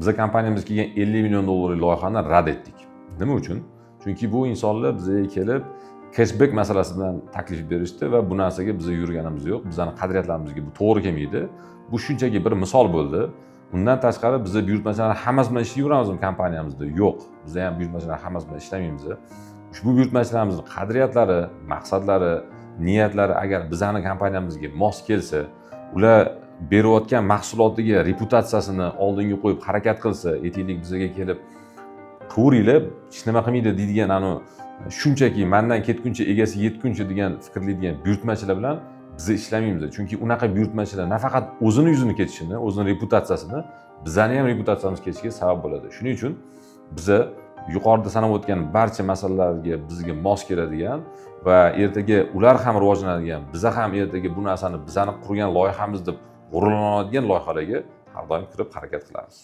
Biza kompaniyamizga kelgan 50 million dollarlik loyihani rad etdik. Nima uchun? Chunki bu insonlar bizga kelib, keshbek masalasi bilan taklif berishdi va bu narsaga biza yurganimiz yo'q, bizani qadriyatlarimizga bu to'g'ri kelmaydi. Bu shunchaki bir misol bo'ldi. Undan tashqari, biza buyurtmachilarni hammasi bilan ishlayveramizmi kompaniyamizda? Yo'q, biza ham buyurtmachilarni hammasi bilan ishlamaymiz. Ushbu buyurtmachilarimizni qadriyatlari, maqsadlari, niyatlari agar bizani kompaniyamizga mos kelsa, ular berayotgan mahsulotiga reputatsiyasini oldinga qo'yib harakat qilsa, aytaylik, bizga kelib "Qilaveringlar, hech nima qilmaydi" deydigan, anavi shunchaki "Mandan ketguncha egasi yetguncha" degan fikrlaydigan buyurtmachilar bilan biz ishlamaymiz. Chunki unaqa buyurtmachilar nafaqat o'zini yuzini ketishini, o'zini reputatsiyasini, bizani ham reputatsiyamiz ketishiga sabab bo'ladi. Shuning uchun biza yuqorida sanab o'tgan barcha masalalarga bizga mos keladigan va ertaga ular ham rivojlanadigan, biza ham ertaga bu narsani bizani qurgan loyihamiz deb g'ururlanadigan loyihalarga har doim kirib harakat qilamiz.